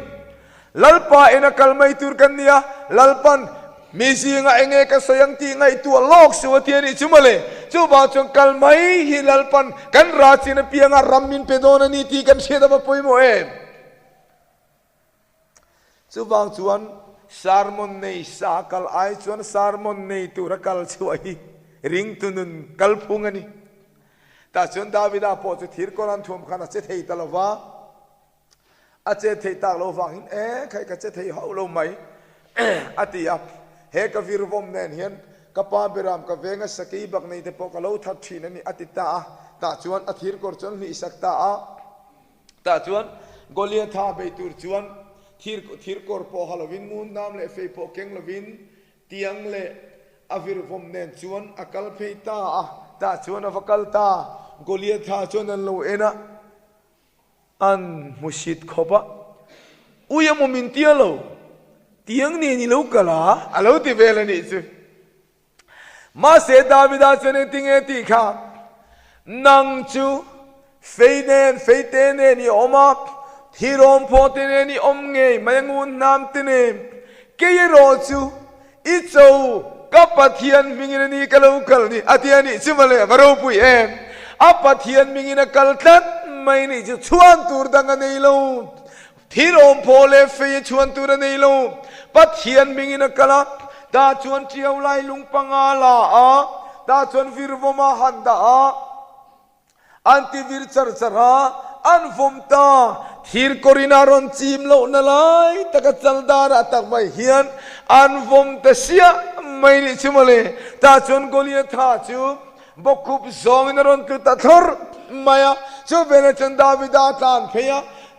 Lalpa ena kal mai tur kan ni a, Lalpan mi zinga enge ka sawi ang tih ngaihtuah lawk suh a ti a nih chu mawle. Chuvang chuan kal mai hi Lalpan kan ra chin apianga ram min pe dawn a ni tih kan hriat a va pawimawh em? Chuvang chuan sermon nei sa kal ai chuan sermon nei tura kal chhuah hi ringtu nun kalphung a ni. Tah chuan Davida pawh chu thir kawran thuam khan a che thei ta lo va. A chet theih tak lo vangin e khai ka che thei hauh lo mai a ti a, he ka vir vawm nen hian ka pa beram ka venga sakei bak nei te pawh ka lo that thin a ni a ti ta a, tah chuan a thir kawr chuan hlih sak ta a, tah chuan Goliatha bei tur chuan thir thir kawr pawh ha lovin ngun nam leh fei pawh keng lovin tiang leh a vir vawm nen chuan a kal phei ta a, tah chuan a va kal ta, Goliatha chuan an lo en a. An hmusit khawp a, Ui emaw min tia lo, tiang nen i lo kal a? A lo ti vel a nih chu. Mahse Davida chuan engtinge tih kha, Nang chu fei nen, feite nen i awm a, thirawm phaw te nen i awm ngei mai a ngun hnam te nen, kei erawh chu i cho ka Pathian hmingin a ni ka lo kal ni, a ti a nih chu mawle, va ropui em! A Pathian hmingin a kal tlat. mai nih chu chhuan tur dang a nei lo. Thil awm phaw leh fei a chhuan tur a nei lo. Pathian hmingin a kal a, tah chuan ṭiau lai lung panga la a, tah chuan virvawm a han dah a, an ti vir char char a, an vawm ta. Thir kawrin a rawn chim lohna lai taka chal darah tak mai hian an vawm ta siah mai nih chu mawle. Tah chuan Goliatha chu Bawkkhup zawngin a rawn tlu ta thlawr mai a. Chu velah chuan Davida a tlan phei a,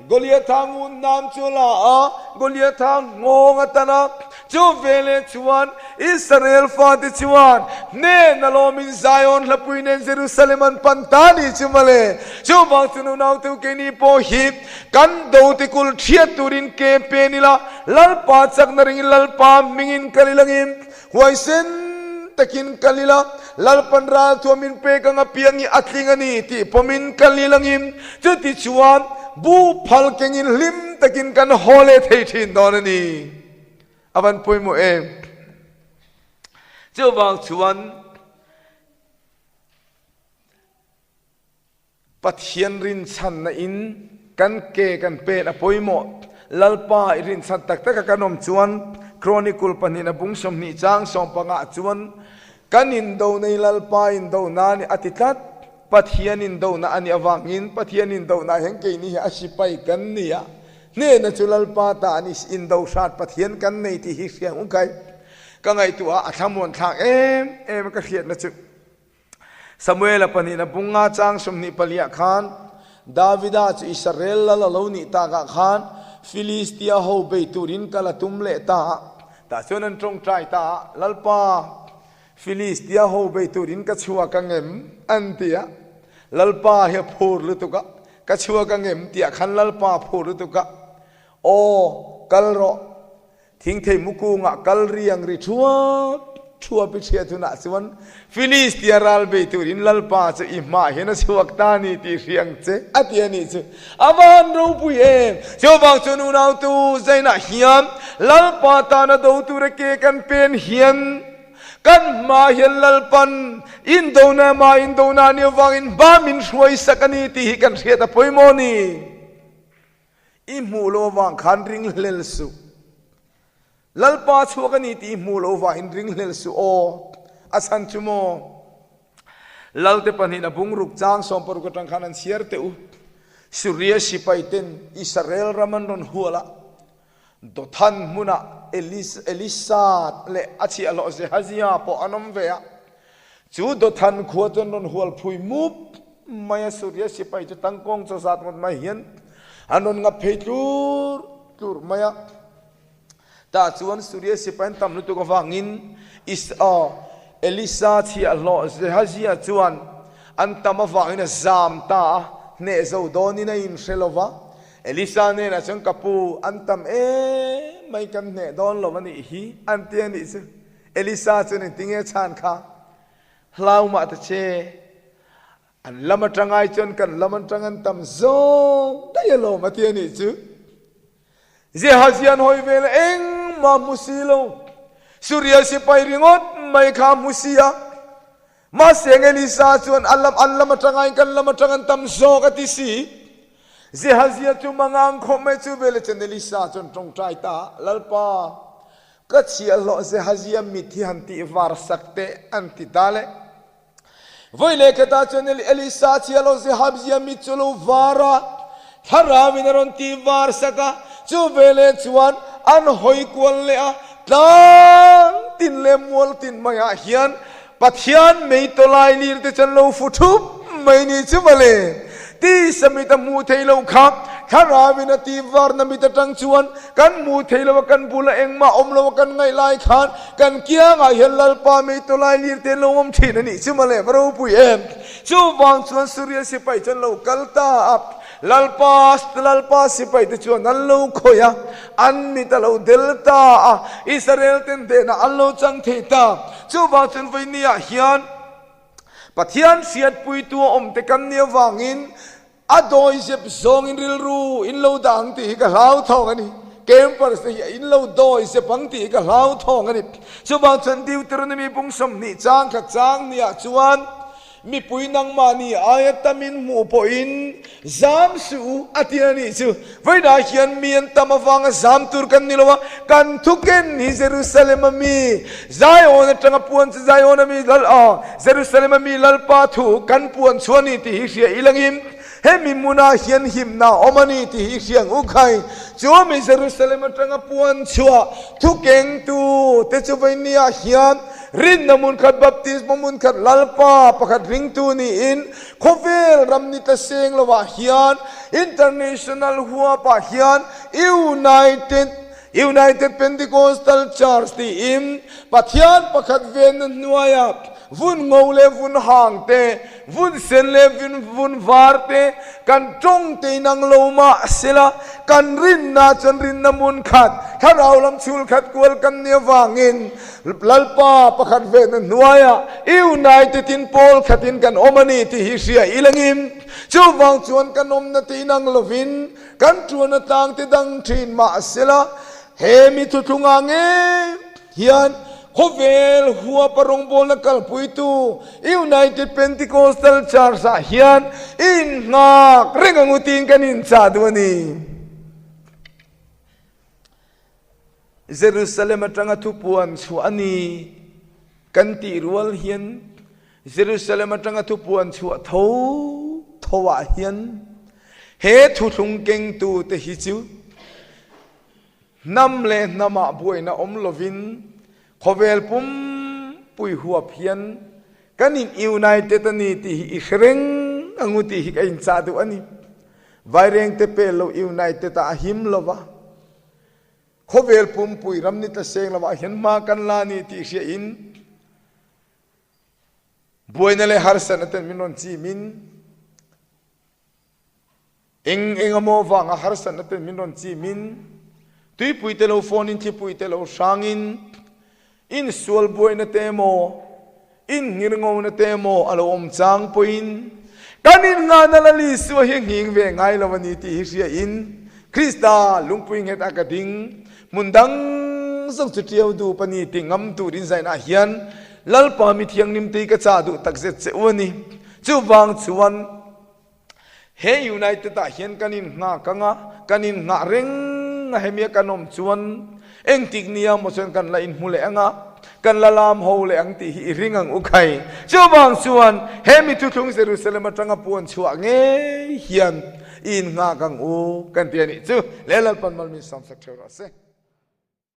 Goliatha ngun nam chu a la a, Goliatha nghawng a tan a. Chu veleh chuan Israel fate chuan hnen a lawmin Zion hlapui nen Jerusalem an pan ta ni chu mawle. Chuvang chu nunaute keini pawh hi kan do tikul thiat turin ke pen ila, Lalpa chakna ringin Lalpa hmingin kal ilangin Huaisen takin kal ila, Lalpan ral thuam min pek anga piang hi a tling a ni tih pawmin kal ilangin chuti chuan bu phal kengin hlim takin kan haw leh thei thin dawn a ni. A van pawimawh em? Chuvang chuan Pathian rinchhanna in kan ke kan pen a pawimawh. Lalpa i rinchhan tak tak a kan awm chuan Chronicle pahnihna bung 20 chang 15 ah chuan kan indo nei Lalpa indona a ni a ti tlat. Pathian indona a nih avangin Pathian indona hian keini hi a sipai kan ni a, hnehna chu Lalpa ta a ni, indo hrat Pathian kan nei tih hi hriang u kai. Ka ngaihtuah a thlamuan thlak em em a ka hriatna chu. Samuela pahnihna bunga chang 24 ah khan Davida chu Israel lal a lo nih takah khan Filistia ho bei turin kal a tum leh ta a. Tah chuan an tawngtai ta a, Lalpa, Filistia ho bei turin ka chhuak ang em? an ti a. Lalpa hi a phur lutuk a, Ka chhuak ang em? tiah khan Lalpa a phur lutuk a, Aw, kal rawh. Thingthei mukungah kal riang ri thuap thuap i hriat hunah chuan Filistia ral bei turin Lalpa chu i hmah hian a chhuak ta a ni tih hria ang che, a ti a nih chu. A van ropui em! Chuvang chuan unautu zainah hian Lalpa tana do tura ke kan pen hian kan hmah hian Lalpan indona mah indona nia vangin hma min hruaisak a ni tih hi kan hriat a pawimawh a ni. I hmuh lo avang khan ringhlel suh. Lalpa chhuak a ni tih i hmuh lo vangin ringhlel suh aw. A chhan chu maw? Lalte pahnihin a bungruk chang 60 atang khan an chhiar teh u. Suria sipai ten Israel ram an rawn hual a, Dothan hmunah Elisa leh a chhiahhlawh Zehazia pawh an awm ve a. Chu Dothan khua chu an rawn hual phui mup mai a, Suria sipai chu tangkawng chaw zat ngawt mai hian an rawn ngap phei tlur tlur mai a. Tah chuan Suria sipai an tam lutuk avangin Elisa chhiahhlawh Zehazia chuan an tam avangin a zam ta a, hneh zo dawnin a inhre lo va. Elisa hnenah chuan, Ka pu, an tam em mai kan hneh dawn lo a nih hi, an ti a nih chu. Elisa chuan engtinge chhan kha? Hlau mah ta che, an lam atang ai chuan kan lam atang an tam zawk daih alawm a ti a nih chu. Gehazi-an hawi vel engmah hmu si lo, Suria sipai ringawt mai kha a hmu si a. Mahse Elisa chuan a lam an lam atang aiin kan lam atang an tam zawk a ti si. Zehazia chu mangang khawp mai chu veleh chuan Elisa chuan tawngtai ta, Lalpa, ka chhiahhlawh Zehazia mit hi han tih var sak teh an ti ta le. Vawi leh khatah chuan Elisa chhiahhlawh Zehazia mit chu a lo var a, thlarau in a rawn tih var sak a, chu veleh chuan an hawi kual leh a, tlang tin leh mual tin maiah hian Pathian mei tawlai lir te chuan lo fu thup mai ni chu mawle. Tisa mit a hmuh theih loh kha Thlarauin a tih varna mit atang chuan kan hmuh theih loh a, kan bula engmah awm lo a kan ngaih lai khan kan kiangah hian Lalpa mei tawlai lir te an lo awm thin a nih chu mawle, va ropui em. Chuvang chuan Suria sipai chuan lo kal ta a, Lalpa Lalpa sipai te chuan an lo khawih a, an mit a lo del ta a, Israel ten hnenah an lo chang thei ta. Chuvang chuan vawinia hian Pathian hriatpuitu a awm te kan nih avangin a dawizep zawngin rilru in lo dah ang tih hi ka hlauthawng a ni. Campers te hi in lo dawizep ang tih hi ka hlauthawng a ni. Chuvang chuan Deuteronomy bung 20 chang khat chang niah chuan. Mipui nangmahni aia tamin hmuh pawhin zam suh u a ti a nih chu. Vawiinah hian mi an tam avanga zam tur kan ni lo a, kan thu ken hi Jerusalem a mi Zion atanga puan chu Zion a mi lal a, Jerusalem a mi Lalpa thu kan puan chhuah a ni tih hi hria ilangin hemi hmunah hian himna a awm a ni tih hi hria ang u khai. Chu mi Jerusalem atanga puan chhuah thu kengtu te chu vawiinniah hian Rinna hmun khat baptisma hmun khat Lalpa pakhat ringtu niin khawvel ram ni ta seng lovah hian international huapah hian United United Pentecostal Church tiin Pathian pakhat venna hnuaiah vun ngo leh vun hang te, vun sen leh vun var te kan tawng te inang lo mah sela kan rinna chuan rinna hmun khat thlarau lam chhul khat kual kan ni avangin Lalpa pakhat vehna hnuaiah United in pawl khatin kan awm a ni tih hi hria ilangin chuvang chuan kan awmna te inang lovin kan tuan atang te dang thin mahsela he mi thuthlungah ngei hian khawvel huapa rawngbawlna kalpuitu United Pentecostal Church ah hian innghak reng ang u tiin kan inchah duh a ni. Jerusalem atanga thupuan chhuah a ni kan tih rual hian Jerusalem atanga thupuan chhuah tho tho ah hian he thuthlung kengtu te hi chu hnam leh hnamah buaina awm lovin khawvel pumpui huap hian kan in united a ni tih hi i hre reng angu tih hi ka inchah duh a ni. Vairengte pel lo united ah a him lova. Khawvel pumpui ram ni tla seng lovah hian hma kan la ni tih hria in buaina leh harsatna ten min rawn chim in eng eng emaw vanga harsatna ten min rawn chim in tuipui te lo fawn in thlipui te lo hrang in Insual buaina te emaw, innghirngona te emaw a lo awm chang pawhin kan innghahna Lal Isua hi nghing ve ngai lo a ni tih hi hria in Krista lungpui nghet a ka ding hmun dang zawng chu ṭiau dup a ni tih ngam turin zainah hian Lalpa mi thianghlim tei ka chah duh takzet che u a ni. Chuvang chuan He United ah hian kan innghak anga, kan innghah reng a hemia kan awm chuan engtik nia maw chuan kan la inhmu leh anga, kan la lam ho leh ang tih hi i ring ang u khai. Chuvang chuan he mi thuthlung Jerusalem atanga puan chhuah ngei hian i innghak ang u kan ti a nih chu. Leh Lalpan Malmin Samsak theuh rawh se.